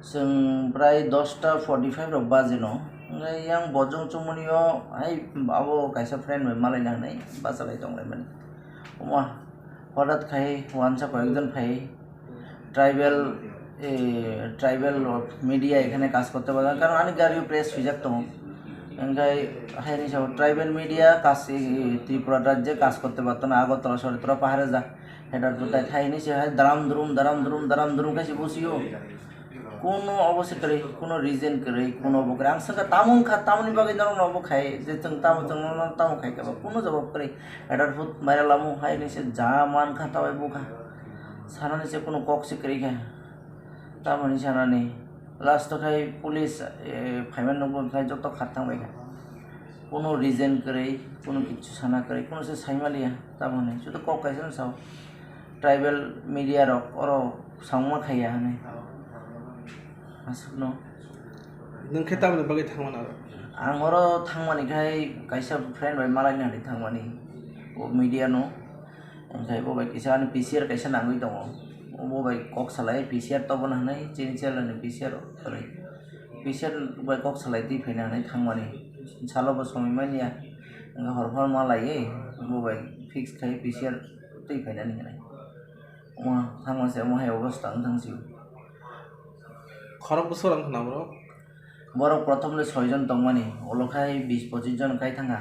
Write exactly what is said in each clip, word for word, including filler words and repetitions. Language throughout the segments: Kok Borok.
Chwng prai dosta forty five rok baji no. Hwnkhe yang bojong chumani o hai abo kaisa friend bai malaina hinwi bachalai tonglaimani. Omo hothat khai wansa koyekjon phai tribal, eh, tribal media এখানে কাজ করতে পারতাম, কারণ ani gari o press swijak tongo. Hwnkhe hai ni sao tribal media কাজ, eh, Tripura রাজ্যে কাজ করতে পারতো না, আগরতলা শহরে তোরা পাহাড়ে যা, header put tai thai ni se hai daram durum, daram durum, daram durum khai se bosio. Kuno obo se kwrwi, kuno reason kwrwi, kuno obo kwrwi. Ang swngkha tamo wngkha, tamoni bagwi norokno obo khai, je chwng tamo, chwng norokno tamo khai kha ba, kuno jawab kwrwi. Header put viral lamo hai ni se ja man kha, ta bai bukha. Sanani se kuno kok se kwrwi kha. Tamoni sanani. Last o khai police, eh, phaimani nukgo khai joto khat thang bai kha. Kuno reason kwrwi, kuno kichu sana kwrwi, kuno se saimaliya, tamoni. Joto kok kaisa no sao. Tribal media rok oro sangma khaiya hinwi. Aswkno. Nwng khe tamoni bagwi thangmani aro? Ang oro thangmani khai kaisa friend bai malaina hinwi thangmani. O media no. Omokhai bo bai kisa ani P C R kaisa nangwi tongo. Bo bai kok salai P C R tobona hinwi chini chela ni P C R kwrwi. P C R bai kok salai twi phaina hinwi thangmani. Salo bo somoi manya. Hwnkhe hor hor malaiwi bo bai fix khai P C R twi phainani hinwi. Omo thangma se omo hai obosta wng thang sio. Khorok bwswk rang khna bro? Borok prothom le soi jon tongmani, ulo khai bis pochis jon kai thangkha.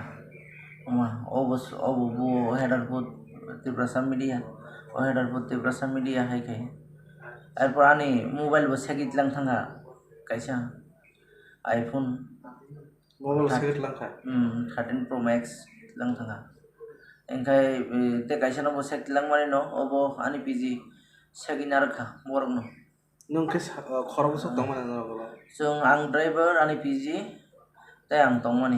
Omo, o bos-, o bo, bo header put Tiprasa media, o header put Tiprasa media hai khai. Erpor ani mobile bo segwi tlang thangkha kaisa iPhone. Mobile Thirty. Segwi tlang kha? Hmm, thirteen Pro Max tlang thangkha. Engkhai, eh, tei kaisa no bo sek tlang mani no, obo ani P G segwi narwk kha borok no. Nwng khe sa-, o, khorok bwswk tongmani norok ulo? Chwng, ang driver, ani P G, tei ang tongmani.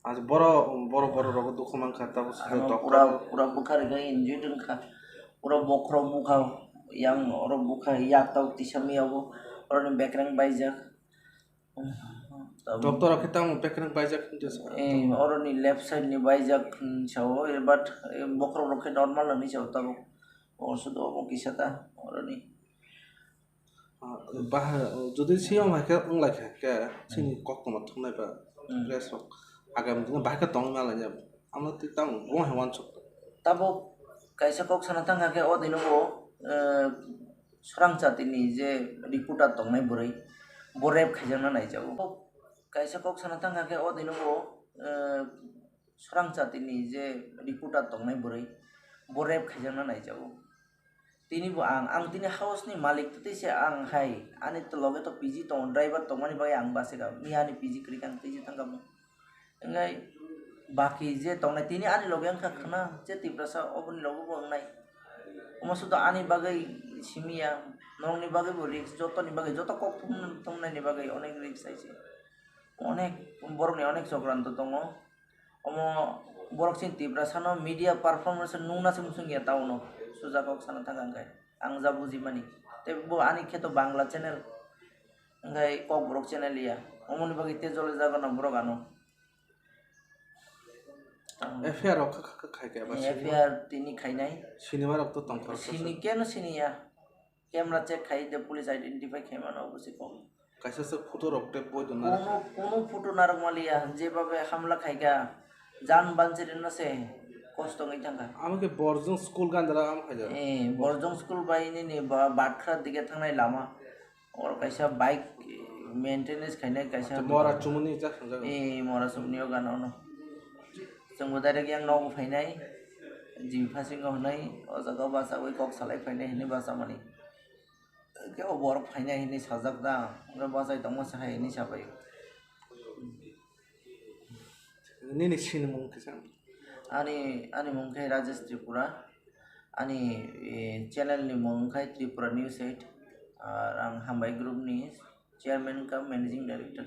Acha boro, boro, borok rogo dukhu mankha, tabuk side Ano doctor. Pura, pura bwkha rikha, injured wngkha. Pura bokhorok bukha, yang oro bukha, yak tabuk tisa miya bo, oroni bekreng baijak. Tabuk. Doctor rok khe tamo bekreng baijak hinwi sa. Eh, oroni left side ni baijak, hmm, sao, eh, but, eh, bokhorok rok khe normal hinwi sao tabuk. O sudo obo kisa ta, oroni. Ah, bah, jodi siyom hai khe wng lai kha, khe chini Hmm. koktwma thumnai ba Hmm. press rok agam dino bahai khe tongwi ma lai ya. Amo twi tamo bo hai wansuk. Tabuk kaisa kok sana thang kha khe o dino bo, eh, srang jatini je reporter tongnai bwrwi, bo rape khaijakna naijago. Kaisa kok sana thang kha khe o dino bo, eh, srang jatini je reporter tongnai bwrwi, bo rape khaijakna naijago. Tini bo ang, ang tini house ni malik twi se ang hai, ani to loge to P G tongo, driver tongmani bagwi ang bachai kha, miya ani P G kwrwi kha ang twi se thang kha bo. Hwnkhai baki je tongnai tini ani loge wngkha khna, je Tiprasa oboni loge bo wngnai. Omo sudo ani bagwi simi ya, norokni bagwi bo risk, jotoni bagwi, joto kok thum-, thumnaini bagwi onek risk hai se. Onek borokni onek chokranto tongo. Omo borok chini Tiprasano media performance nungna se muchung ya town o. Suja kok sana thang ang khe. Ang ja bujimani. Tei bo ani khe to Bangla channel. Hwnkhai Kokborok channel ya. Omoni bagwi tei jole jago no borok ano. F I R rok kha, kha, kha, khai khe ba F I R tini khainai. Sinima rok to tongthor kha Sini sa. Keno sini ya. Camera check khai de police identify khai mano obo se kok. Kaisa se photo rok tei boi dona. Kono, kono photo narwk maliya, jebabe hamla khaikha, jan banchirino se kosto wngwi thangkha. Amo khe Borjong school gandara amo khaijak. Eh, Borjong school bai nini ba Batkra dige thangnai lama. Oro kaisa bike maintenance khainai kaisa. Acha mora chumuni jak sanjak. Eh, mora chumuni o gana ono. Chwngbo direct yang nogo phainai. Jim phasingo hwnwi o jaga o bachawi kok salai phainai hwnwi bachamani. Khe o borok phainai hinwi sajak da, hwnkhai bachai tongma se hai hinwi sabai. Nini sinimung kisa? Ani, ani mung khe Rajesh Tripura, ani, eh, channel ni mung khe Tripura News eight, ar ang Hambai Group ni chairman cum managing director.